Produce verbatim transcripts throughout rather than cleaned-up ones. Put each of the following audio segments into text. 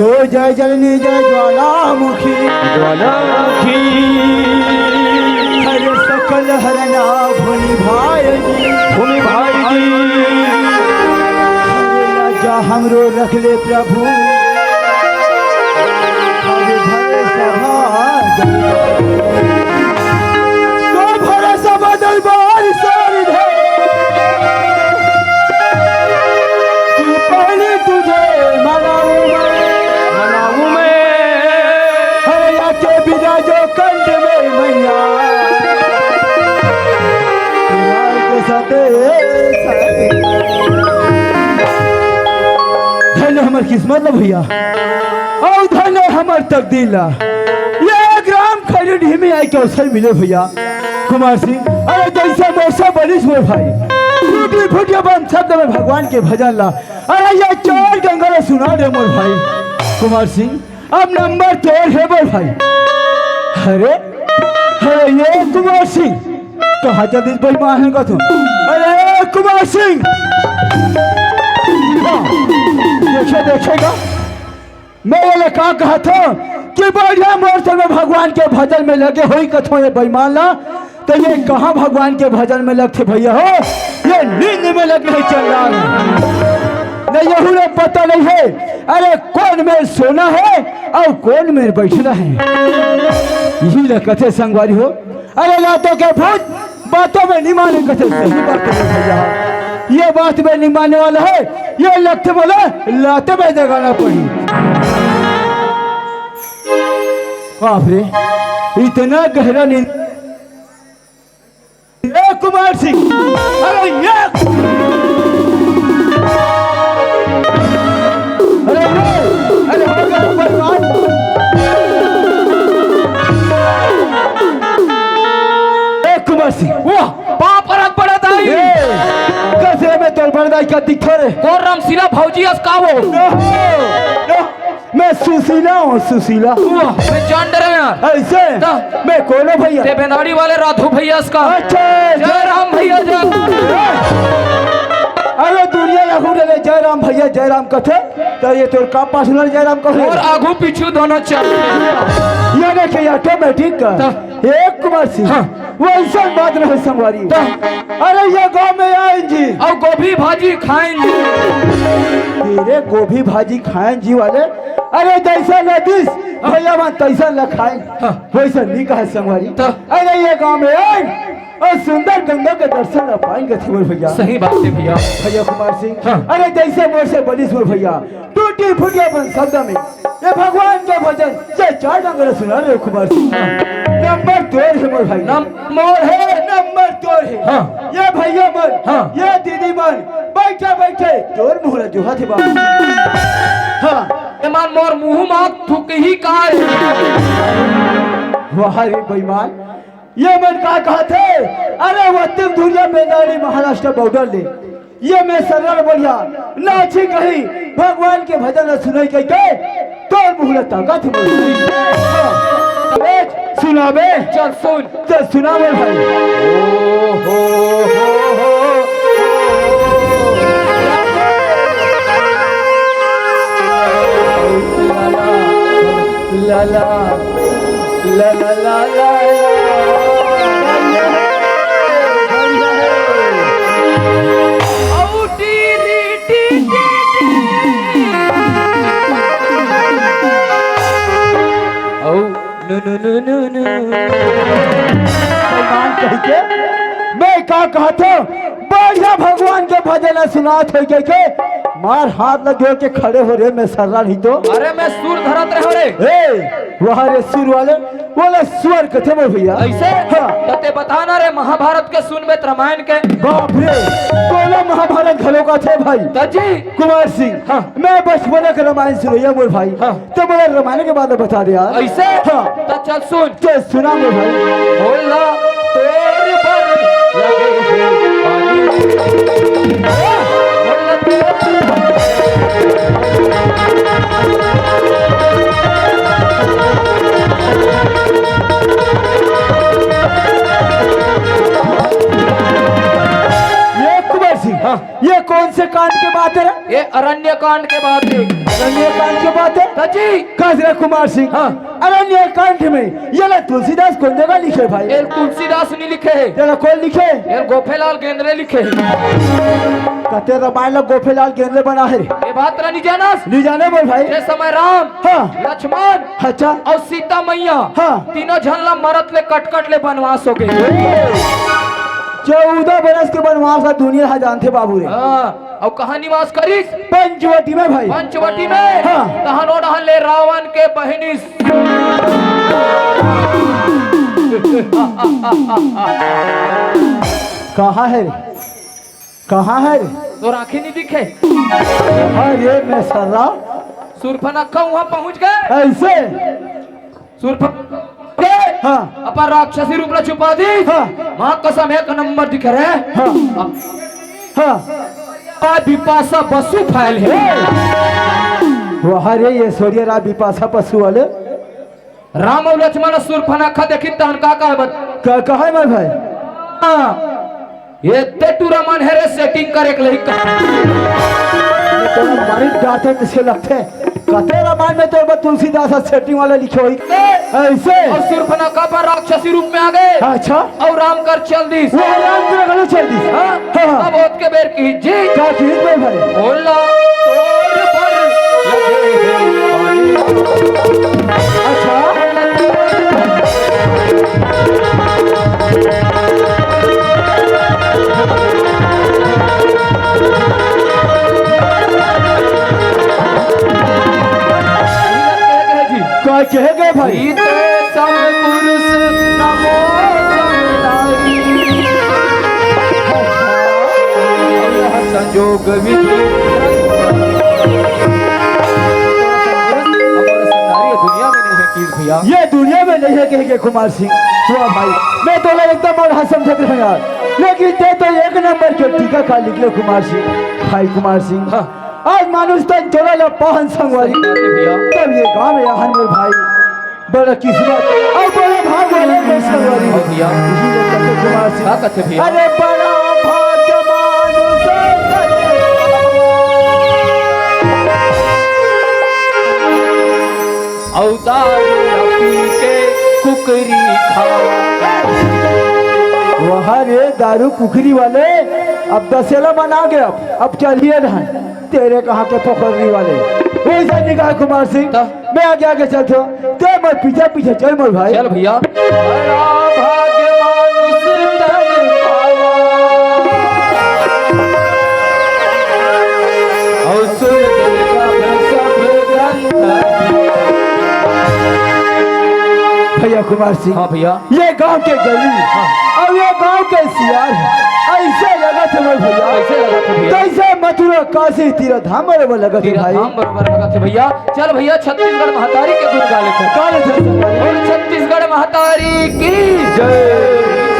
ओ जय जलनी जय ज्वालामुखी। ज्वालामुखी। हर सकल हरना भूमि भाई जी। भूमि भाई जी। हर लज्जा हमरो रख ले प्रभु। हर भर सभा तो भर सभा दरबार सारी धर। तू पहले तुझे मनाऊं मैं, मनाऊं मैं। हर आके बिराजो कंठ में मैया। प्यार के साथ धन्य हमर किस्मत ल भैया, अउ धन्य हमर तकदीर ला। ये ग्राम खैरी ढीमी आए के अवसर मिले भैया। कुमार सिंह, अरे जैसे मोर से बनिस मोर भाई, टूटी फूटी अपन शब्द में भगवान के भजन ला। अरे ये चार गंगा ला सुना दे मोर भाई। कुमार सिंह, अब नंबर तोर हे मोर भाई। अरे, अरे ये कुमार सिंह, कहाँ चल दिस बेईमान हे कथों? अरे कुमार सिंह, हाँ, देखे, देखेगा। मैं ये का कहत हों कि बढ़िया मोर से में भगवान के भजन में लगे होही कथों ये बेईमान ला, तो ये कहाँ भगवान के भजन में लगथे भैया हो? ये नींद में लग नहीं चल रहा है। नहीं, यहू ला पता नहीं है, अरे कौन में सोना है अउ कौन में बैठना है। इही ला कथे संगवारी हो, अरे लातों के भूत बातों में नहीं माने कथे। सही बात है भैया, ये बात में नहीं मानने वाला है, ये लगथे बोले लाते में जगाना पड़ी। बाप रे, इतना गहरा नींद। ए कुमार सिंह, अरे ये, अरे ये, अरे हो गया ऊपर बात। ए कुमार सिंह, वाह, पाँव परत पड़त हई। ए, कसे में तोर बड़दाई का दिखो रे। कोन रामशीला भौजी अस का वो? नो, नो। मैं सुशीला हों, सुशीला। वाह, मैं जान डरे यार। अइसे? त? मैं कोन हों भैया? ते बेंदाड़ी वाले राधू भैया अस का। अच्छा, जय राम भैया, जय। अरे दुनिया ला घूम ले, जय राम भैया, जय राम कथे। त ये तोर का personal जय राम कहूँ? अउ आगू पीछू दोनों चल। ये देखे, automatic का। त? ए कुमार सिंह, हाँ। वइसन बात रहे संगवारी। त? अरे ये गांव में आइन जी। अउ गोभी भाजी खाइन जी। तेरे गोभी भाजी खाइन जी वाले, अरे जइसन लदिस, हाँ। भैया मन तइसन ल खाइन। हाँ। वइसन नहीं कहे संगवारी। त? अरे ये गांव में आइन अउ सुंदर गंगा के दर्शन ल पाइन कथे मोर भैया। सही बात हे भैया। भैया कुमार सिंह, हाँ। अरे जइसे मोर से बनिस मोर भैया, टूटी फूटी अपन शब्द में ये भगवान के भजन, ये चार डंगर सुना रे कुमार सिंह। नंबर तोर हे मोर भाई। नम- मोर हे। नंबर तोर हे। हाँ। ये भैया मन, हाँ। ये दीदी मन, बइठे बइठे तोर मुँह ला जोहत हे बाबू। हाँ। एमन मोर मुँह मा थूकही काय। वाह रे बेईमान, ये मन का कहत हे? अरे वत्तिम धुरिया बेंदाड़ी महाराष्ट्र border ले, ये में सरल बढ़िया नाची कही भगवान के भजन ल सुनई कहिके तोर मुँह ल ताकत हे। अबे सुनाबे। चल सुन। चल सुनाबे भाई। ओ हो हो हो। ला ला, ला ला ला ला ला। औ टी री टी टी टी। औ नु नु नु नु नु। भगवान कहिके, मैं का कहत हों, बढ़िया भगवान के भजन सुनात होई कहिके, मार हाथ ल जोर के खड़े हो रे, मैं सर्रा नहीं तो। अरे मैं सुर धरत रहे रे। ए, वाह रे सुर वाले, बोले स्वर कथे मोर भैया। अइसे? हाँ। त ते बता ना रे, महाभारत के सुनबे त रामायण के। बाप रे, तोला महाभारत घलो कथे भाई। त जी। कुमार सिंह, हाँ। मैं बचपन के रामायण सुनइया मोर भाई। हाँ। त मोला रामायण के बारे में बता दे यार। अइसे? हाँ। त चल सुन। चल सुना मोर भाई। भोला तोर बर लगे हे पानी। भोला तोर बर ये कुमार सिंह, हाँ। ये कौन से कांड के बात हे रे? ये अरण्य कांड के बात हे। अरण्य कांड के बात हे? सच्ची। कस रे कुमार सिंह? हाँ। अरण्य कांड में ये ला तुलसीदास कौन जगह लिखे भाई? ये तुलसीदास नहीं लिखे हे। तेला कौन लिखे? ये गोफेलाल गेंदरे लिखे हे। कते रामायण ला गोफेलाल गेंदरे बना हे रे? ये बात ला नहीं जानस? नहीं जाने मोर भाई। ये समय राम, हाँ। लक्ष्मण, अच्छा। अउ सीता मैया, हाँ। तीनों झन ला मरत ले कटकट ले बनवास हो गे। चौदह बरस के बनवास ला दुनिया ह जानथे बाबू रे। हाँ, अउ कहाँ निवास करिस? पंचवटी में भाई। पंचवटी में? हाँ। तहन ओ डहन ले रावण के बहिनी। कहाँ हे रे? कहाँ हे रे? तोर आँखी नहीं दिखे? अरे मैं साला। सूर्पनखा वहाँ पहुँच गे। ऐसे? सूर्पनखा हाँ। अपन राक्षसी रूप ला छुपा दिस। हाँ। माँ कसम एक नंबर दिखे रे। हाँ। अब हाँ। आ बिपाशा बसु फैल हे। वाह रे, ये सोरिया रा बिपाशा बसु वाले। राम अउ लक्ष्मण सूर्पनखा देखिन तहन का कहे बत-, का कहे मैं भाई? हाँ। ये ते टूरा मन हे रे setting करे के लइक। तोला मारी डांटे तइसे लगथे। कते रामायण में तो बस तुलसीदास ह setting वाला लिखे होही। ऐसे? अउ सूर्पनखा अपन राक्षसी रूप में आ गे। अच्छा। अउ राम कर चल दिस। वो राम कर घलो चल दिस। हाँ? हाँ, हाँ। अब ओतके बेर किहिस जी। का किहिस बे भाई? बोला तोर बर लगे हे पानी। अच्छा। का कहे गे भाई? प्रीत सम पुरुष नमो सम नारी। संजोग विधि। हमारे संसारी दुनिया में नहीं है कीर्त भैया। ये दुनिया में नहीं है कहे गे कुमार सिंह। वाह भाई, मैं तोला एकदम और हंस समझत रहे यार, लेकिन ते तो एक नंबर के टीकाकार निकले कुमार सिंह। भाई कुमार सिंह, हाँ। आज मानुष तन तोला ला पाहन संगवारी। सही बात है भैया। तब ये गाँव में आहन मोर भाई। बड़ा किस्मत अउ बड़ा भाग वाले मोर संगवारी। हाँ भैया। यही लोग कहते कुमार सिंह। का कहते भैया? अरे बड़ा भाग मानुष तन। अउ दारू पी के कुकरी खावा। वाह रे दारू कुकरी वाले, अब दसेला मन आ गे, अब, अब चलिए ना। तेरे कहाँ के पोखरी वाले। वैसा निकाल कुमार सिंह, त? मैं आगे आगे चलता हूँ, ते मोर पीछे पीछे चल मोर भाई। चल भैया। बड़ा भाग्य मानुष तन पावा। और सुर दुर्लभ सब ग्रंथ। भैया कुमार सिंह। हाँ भैया। ये गांव के गली हाँ। अउ ये गांव के सियार हे। ऐसे लगत हे मोर भैया। कैसे लगत हे भैया? जैसे मथुरा काशी तीर्थ धाम बरोबर लगत हे तीर्थ भाई। धाम बरोबर लगत हे भैया। चल भैया छत्तीसगढ़ महतारी के गुण गा लेथन। गा लेथन। बोल छत्तीसगढ़ महतारी की जय।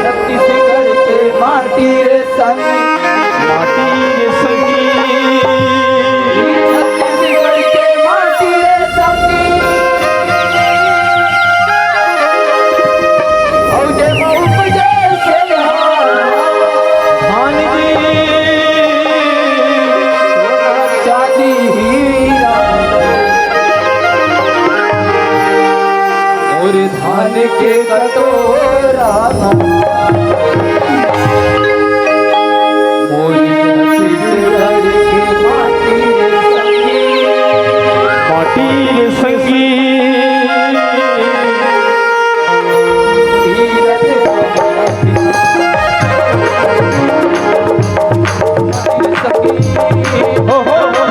छत्तीसगढ़ के माटी रे संग, माटी रे संगी। छत्तीसगढ़ के माटी रे संगी। अउ जेमा उपजे सोना, धान जी, सोना चांदी हीरा। मोर धान के कटोरा। मोर छत्तीसगढ़ के माटी रे संगी। माटी रे संगी। तीरथ हो, हो, हो।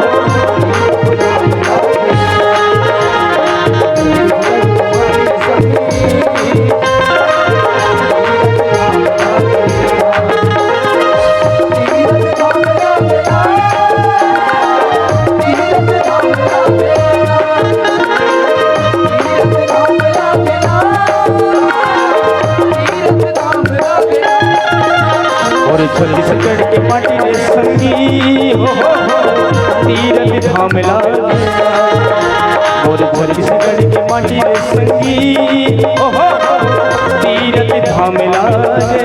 और छत्तीसगढ़ के माटी रे संगी, हो, हो, हो, तीरथ धाम लागे। और छत्तीसगढ़ के माटी रे संगी, हो, हो, हो, तीरथ धाम लागे।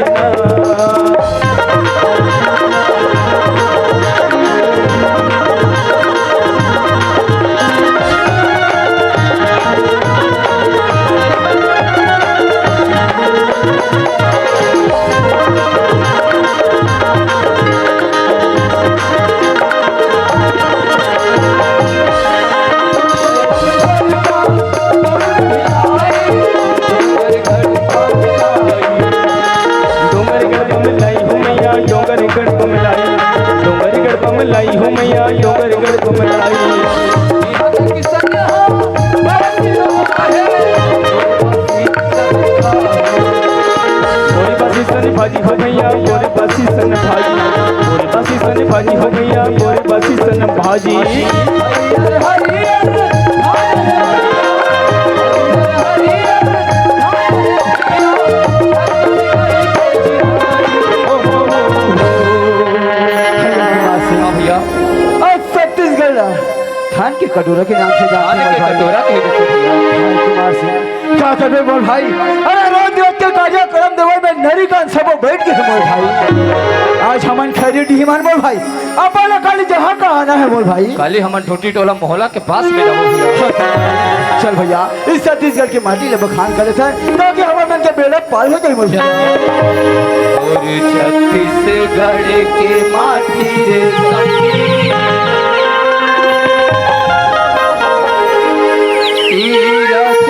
डोंगरगढ़ घुमराई। मोरे बासी सन भाजी हो भैया, मोरे बासी सन भाजी, मोरे बासी सन भाजी हो भैया, मोरे बासी सन भाजी। हाँ भैया। आज छत्तीसगढ़ ला धान के कटोरा के नाम से जानथे धान के मोर भाई। कटोरा के नाम से। हाँ, कुमार सिंह। का करबे मोर भाई? अरे रोज रोज के कार्यक्रम देवई में नरी कान सबो बैठ गे हे मोर भाई। आज हमन खैरी डीही मन मोर भाई। अपन ला काली जहाँ का आना हे मोर भाई। काली हमन ढोटी टोला मोहला के पास में जाबो भैया। चल भैया, इस छत्तीसगढ़ के माटी ले बखान करे थे, ताकि हमर मन के बेड़ा पार हो जाए मोर भैया। और छत्तीसगढ़ के माटी रे संगी, तीरथ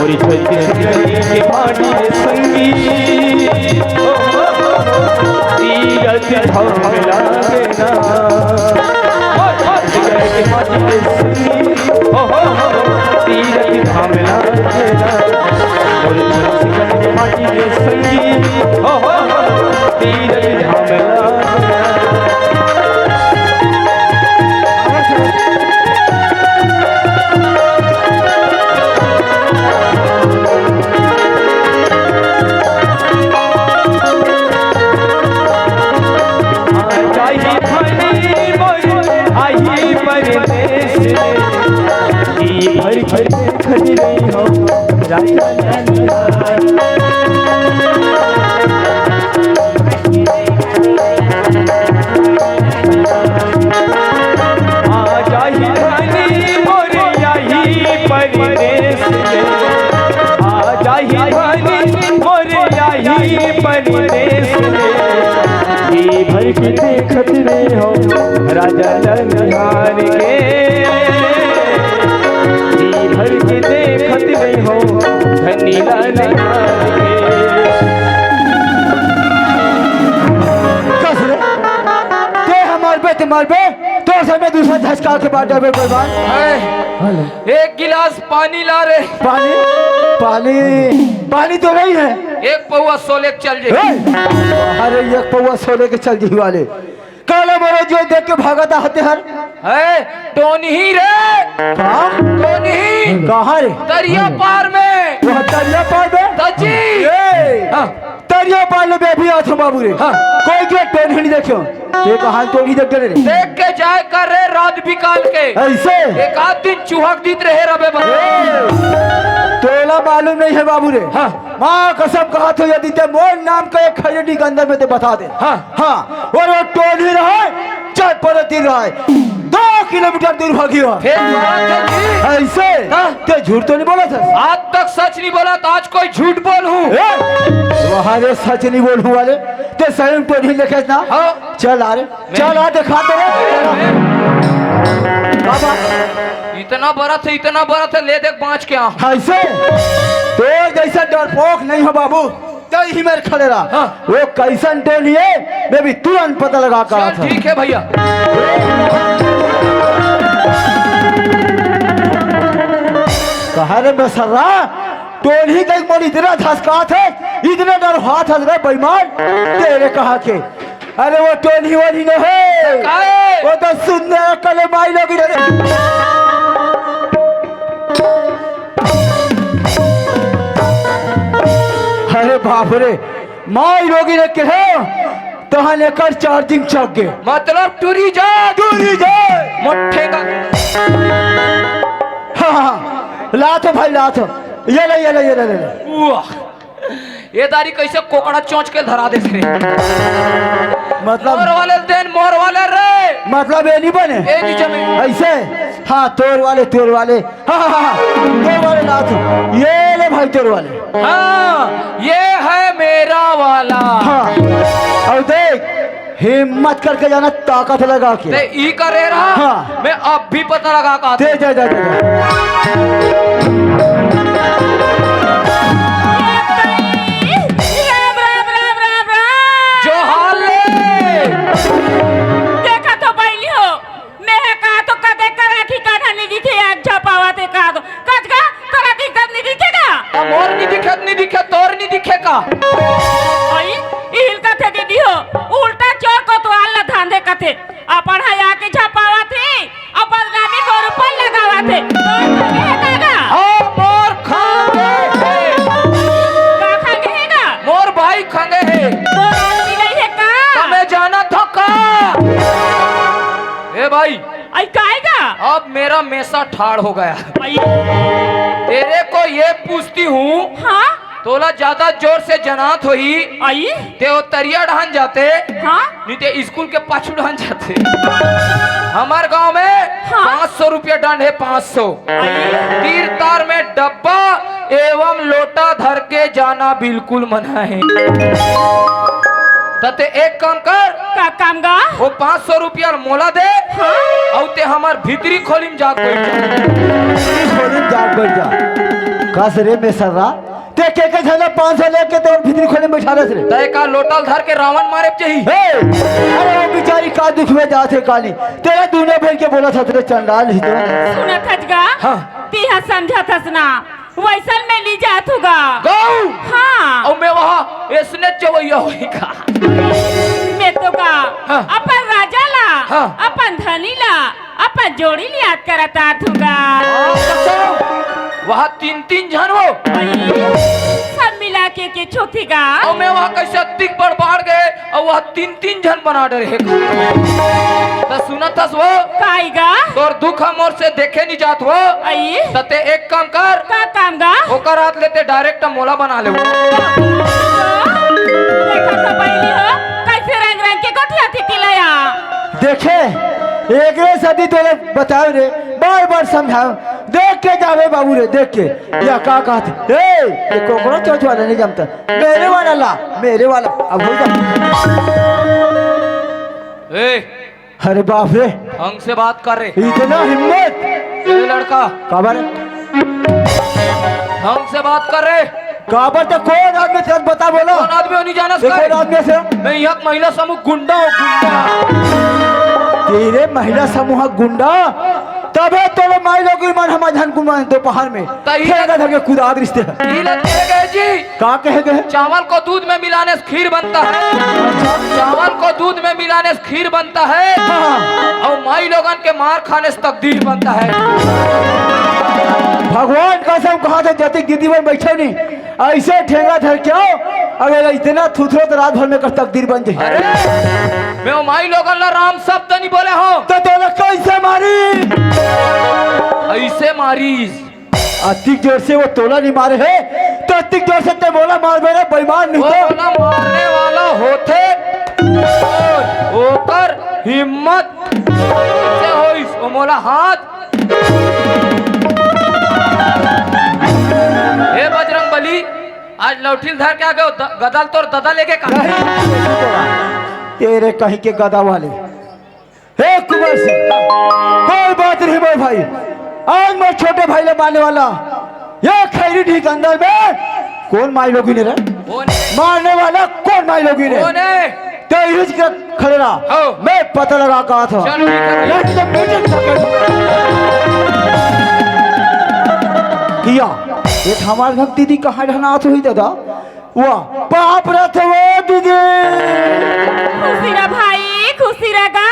और छत्तीसगढ़ के माटी में संगी, तीरथ धाम लागेना। छत्तीसगढ़ के माटी में संगी, हो, हो, हो, तीरथ धाम लागेना। और छत्तीसगढ़ के माटी में संगी, हो, हो, हो, तीरथ धाम लागेना। आ जाही धनी मोर आही परदेस में, आ जाही धनी मोर आही परदेस में। जी भर के देखत रहे हो राजा लनिहार के, जी भर के देखत रहे हो धनी लनिहार के। कस रे, ते हमार बे, ते मार बे। तोर से मैं दूसरा धसका के बाटे बे कोई बात। है। हेलो। एक गिलास पानी ला रे। पानी? पानी, पानी तो नहीं है। एक पौवा सोले के चल जे। ए! अरे एक पौवा सोले के चल जी वाले। काला मरो जो देख के भागत आते हर। है, टोनही रे। कहाँ? टोनही। कहाँ रे? तरिया पार में। वह तरिया पार में? तजी। ए! हाँ। तरिया पार ले बेबी आथो बाबू रे। हाँ। कोई के टोनही नहीं देखियो। ये कहाँ टोनही देख रे? देख के जाए कर रे रात बिकाल के। ऐसे? एक आध दिन चुहक दीत रहे रबे बस। ए, तोला मालूम नहीं है बाबू रे। हाँ। माँ कसम कहा तो यदि ते मोर नाम का एक खैनी के अंदर में ते बता दे। हाँ। हाँ। और वो टोनही रहे, चाहे पड़ोसी रहे, दो किलोमीटर दूर भागी हो। फिर बात है जी। ऐसे? हाँ। ते झूठ तो नहीं बोला था? आज तक सच नहीं बोला, तो आज कोई झूठ बोलूं? ए, वहाँ रे सच नहीं बोलूं वाले, ते सही में टोनही लेके ना? हाँ। चल आ रे, मैं चल आ, दिखा दे रे। बाबा। इतना बड़ा था, इतना बड़ा था, ले देख बाँच के आ। ऐसे? तो जैसा डरपोक नहीं हो बाबू, तो ही मेरे खड़े रहा। हाँ। वो कैसन टोनही है, मैं भी तुरंत पता लगा कर चल, आता हूँ। ठीक है भैया। कहा रे बेसर्रा, टोनही देख मोर इतना धसकात है, इतने डरवात है रे बेईमान, तेरे कहा के। अरे वो टोनही वोनही न है, काहे? वो तो सुंदर कले माई लोगिन रे। अरे बाप रे, माई लोगिन के है, तहन एकर चार्जिंग चक गे। मतलब टूरी जा। टूरी जा। मोठे का। हाँ, हाँ, हाँ। लात हो भाई, लात हो। ये ले, ये ले, ये ले, ले ले। वाह। ये दारी कइसे कोकड़ा चोंच के धरा देथे। मतलब मोर वाले देन, मोर वाले रे। मतलब ये नहीं बने। ये नहीं जमे। ऐसे? हाँ, तोर वाले, तोर वाले। हाँ, हाँ, हाँ, हाँ। तोर वाले ना तू। ये ले भाई, तोर वाले। हाँ, ये है मेरा वाला। हाँ। और देख, हिम्मत करके जाना, ताकत लगा के। ते ई करे रहा, हाँ। मैं अब भी पता लगा का दे, दे, दे, दे, दे। राम, राम, राम, राम, राम, राम। जोहार ले। देखा तो बइली हो, मैं ह का तो कदे करा कि काढ़ा नहीं दिखे, एक झपावा ते का दो। कजगा, तोरा दिखत नहीं दिखे का? अब मोर नहीं दिखत, नहीं दिखे, तोर नहीं दिखे का? अई, इहिल कथे दीदी हो, उल्टा चोर कोतवाल ला धांधे कथे। अपन हया के झपावत हे, अउ बदनामी मोर ऊपर लगावत हे। तोर खंगे हे का गा? हाँ, मोर खंगे हे। का खंगे हे गा? मोर भाई खंगे हे। तोर आदमी नहीं हे का? त मैं जानत हंव का? ए भाई, आई काय गा? अब मेरा मेसा ठाड़ हो गया। आई। तेरे को ये पूछती हूँ, हाँ? तोला ज्यादा जोर से जनात होही, आई? ते ओ तरिया डहन जाते, हाँ? नहीं ते स्कूल के पाछू डहन जाते। हमार गांव में हाँ? पाँच सौ रुपया दंड है, पाँच सौ। आई? तीर तार में डब्बा एवं लोटा धर के जाना बिल्कुल मना है। त ते एक काम कर, का काम गा? वो पाँच सौ रुपया मोला दे, हाँ? अउ ते हमार भीतरी खोली में जाके बैठ जा। भीतरी खोली में जाके बैठ जा। कस रे मेसर्रा, ते के के झन पाँच सौ लेके तोर भीतरी खोली में बैठा रहे रे। तय का लोटा ल धर के रावण मारे जही। हे, अरे वो बेचारी का दुख में जात हे काली। तेरा दूनो बहिन के बोलत हस रे चंडाल ही तो। सुनत हस गा? हाँ। तिहा समझत हस ना। वैसल में ली जात होगा। गऊ। हाँ। अउ मैं वहाँ ऐसने चवैया होई का। मैं तो का हाँ। अपन राजा ला, हाँ। अपन धनी ला, अपन जोड़ी ल याद करत आत होगा। हाँ, कसम। वहाँ तीन तीन झन हो। सब मिला के के छोथी गा। अउ मैं वहाँ कैसे अतिक बड़ बाढ़ गए अउ वहाँ तीन तीन झन बना डरे हे। त सुनत हस वो? काई गा? तोर दुख ह मोर से देखे नहीं जात वो। आई? त ते एक काम कर। का काम गा? ओकर हाथ लेते डायरेक्ट मोला बना ले। देखा तो बहिनी हो, कैसे रंग रंग के गोठिया थी तिलया। देखे, एकरे सदी तोले बताओ रे, बार बार समझाओ। देख के जावे बाबू रे, देख के। या का कहत हे? ए, ये कोकरो चोच वाला नहीं जमता। मेरे वाला ला, मेरे वाला। अब हो जा। ए, अरे बाप रे। ढंग से बात कर रे। इतना हिम्मत। ए लड़का। काबर? ढंग से बात कर रे। काबर त कोन आदमी तेरे बता बोला? कोन आदमी हो नहीं जानस ये का? कोन आदमी से? मैं यहाँ महिला समूह गुंडा हूँ, गुंडा। तेरे महिला समूह गुंडा? तबे तोरे माई लोग मन हम झन गुमान दोपहर में। तही खेल का धर के कुदात रिश्ते हैं। ई लग के गए जी। का कहे गए? चावल को दूध में मिलाने से खीर बनता है। चावल को दूध में मिलाने से खीर बनता है। हाँ। अउ माई लोगन के मार खाने से तकदीर बनता है। भगवान कसम कहा था जतिक दीदी बन बैठे नहीं, ऐसे ठेंगा धर के आओ, अगर इतना थुथरो तो रात भर में कर तकदीर बन जाए। अरे, मैं ओ माई लोगन ला राम शब्द नहीं बोले हो। तो तोला कैसे मारी? ऐसे मारी। अतिक जोर से वो तोला नहीं मारे है, तो अतिक जोर से ते मोला मार मेरे बेईमान नहीं वो तो। मोला मारने वाला होते, ओकर हिम्मत से होइस, वो मोला हाथ। हे बजरंग बली, आज लौठिल धर के आ गए, द-, गदल तोर ददा लेके का? नहीं, तेरे कहीं के गदा वाले। हे कुंवर सिंह, कोई बात नहीं मेरे भाई, आज मैं छोटे भाई ले मारने वाला। ये खैरी ढीक अंदर में कौन माई लोगी ने रे? कौन है? मारने वाला कौन माई लोगी ने? कौन है? तो यही के खड़े रहा। हाँ। मैं पता लगा कहा था। चल ठीक है। नहीं तो मीटिंग कर किया। ये हमारे घर दीदी कहाँ रहना तो ही दादा? वाह, पाप रथ वो दीदी। खुशी रह भाई, खुशी रह गा।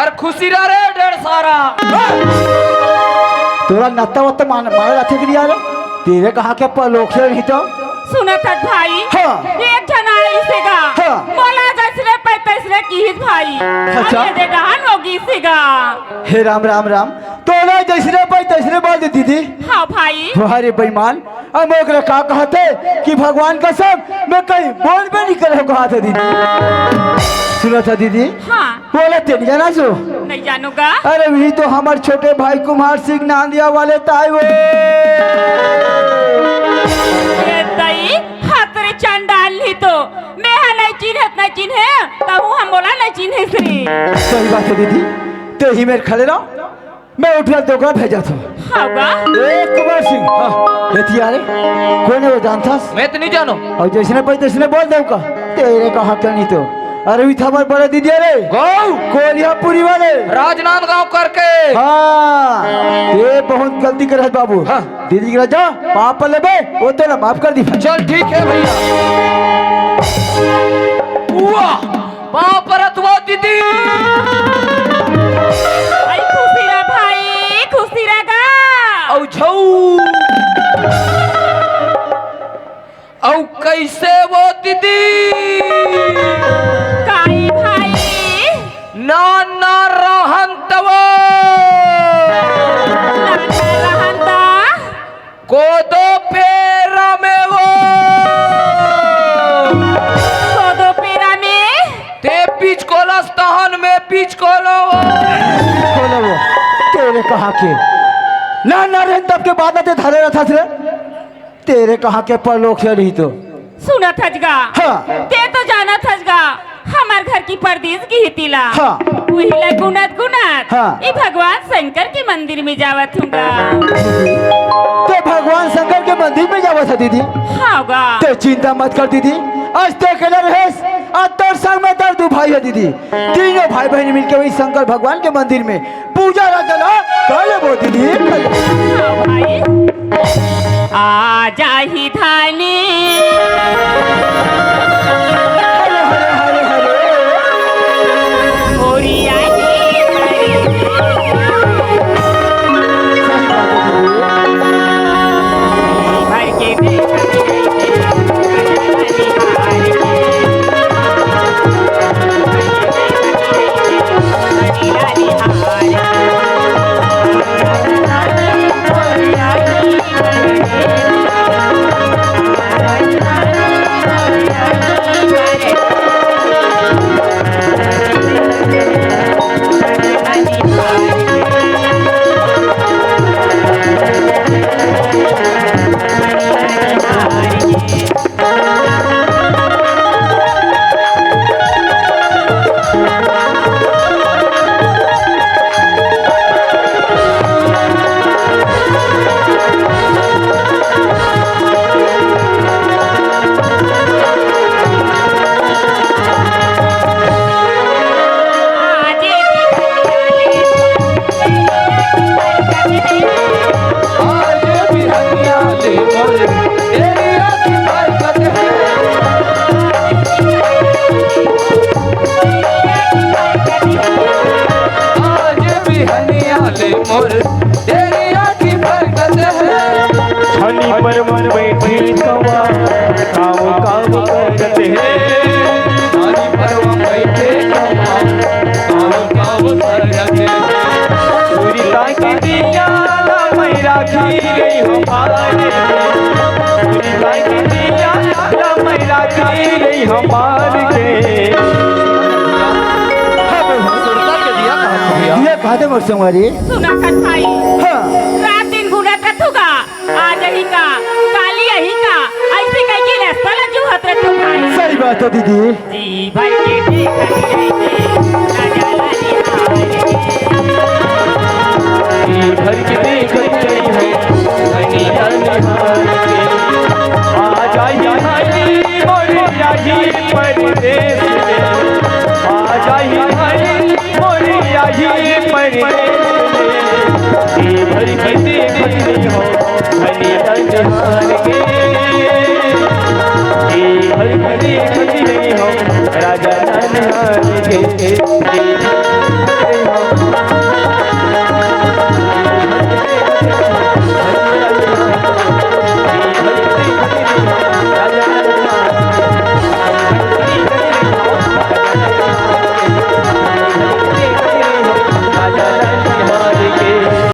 अरे खुशी रह रे डेढ़ सारा। तोरा नत्ता वत्ता मान, मारे रथे के लिए रे? तेरे कहा के पलोखे नहीं तो? सुनत हट भाई। हाँ। एक जना आइसे गा। हाँ। बोला जैसने पैतैसने की हित भाई। अच्छा। अरे दे डहान होगी से गा। हे राम, राम, राम। तोला जइसने पाई तइसने बोल दे दीदी। हाँ भाई। अरे बेईमान, अब ओकरा का कहत हे कि भगवान कसम मैं कहीं बोलबे नहीं करे कहत हे दीदी। सुनत हस दीदी? हाँ। बोला तेन जाना सो। नहीं जानूंगा। अरे वही तो हमर छोटे भाई कुमार सिंह नांदिया वाले ताई वो। ए दाई, हाथ रे चंडाल नहीं तो। मैं हा नहीं चिन्हत नहीं चिन्हे, तहू हम बोला नहीं चिन्हे श्री। सही बात हे दीदी, ते ही मेर खड़े रहो। मैं उठिया तो ओकरा भेजत हूँ। हाँ बा। ए कुमार सिंह, हाँ, एती आ रे। कोन हे वो जानथस? मैं तो नहीं जानों। अउ जइसने पाई तइसने बोल दे का। तेरे का हक नहीं तो। अरे वही तो हमर बड़े दीदी रे। गौ। कोलियापुरी वाले। राजनांदगांव करके। हाँ। ये बहुत गलती करे हे बाबू। हाँ। दीदी के जा, पाँव पर लेबे, वो तोला माफ कर दी। चल ठीक हे भैया। वाह। पाँव परत हँव दीदी। आई खुशी रहा भाई, खुशी रहा गा। अउ झऊ। अउ कइसे वो दीदी? काई भाई? ना, ना रहन तवो। ना, ना रहन ता। कोदो पेरा में वो। कोदो पेरा में? ते पिचकोलस तहन में पिचकोलो वो। पिचकोलो वो। तेरे कहाँ के? ना, ना रे, तब के बाद ना ते धरे रहथस रे। तेरे कहाँ के परलोक हे नहीं तो। सुनत हस गा। हाँ। ते तो जानत हस गा, हमर घर की परदेस गे हे तेला। हाँ। उही ला गुनत गुनत हाँ। ई भगवान शंकर के मंदिर में जावत हँव गा। ते भगवान शंकर के मंदिर में जावत हस दीदी? हाँ गा। ते चिंता मत कर दीदी, आज ते अकेला रहेस, आज तोर संग में तोर दू भाई हे दीदी। तीनों भाई बहिन मिलके वही शंकर भगवान के मंदिर में पूजा अर्चना कर लेबो दीदी, कर लेबो। हाँ भाई। आ जाही धानी। हरे, हरे, हरे, हरे। ओरिया ही परी। भर के देख। आज बिहनिया ले मोर तेरी आँखी बरकत हे। छानी पर मन बैठी कवा, काम काम करत हे। छानी पर मन बैठी कवा, काम काम करत हे। पूरी ताकि दिया ला मैं राखी गई हमारे। पूरी ताकि दिया ला मैं राखी गई हमारे। हाँ, भाई, हाँ। सुरता के दिया कहाँ खो गया? दिया कहाँ दे मोर संगवारी? सुनत हस भाई। हाँ। रात दिन गुनत रथू गा, आज अही का, काली अही का, अइसे कहिके रस्ता ला जोहत रथू भाई। सही बात हे दीदी। जी भर के देख रही है, राजा लाली हाय। जी भर के देख रही है, धनिया निहार के। आ जाई भाई, मोर जाई परदेस में। आ जाई भाई, मोर आही परदेस में, जी भर के देखत रहिहौं, धनी अनहार के। जी भर के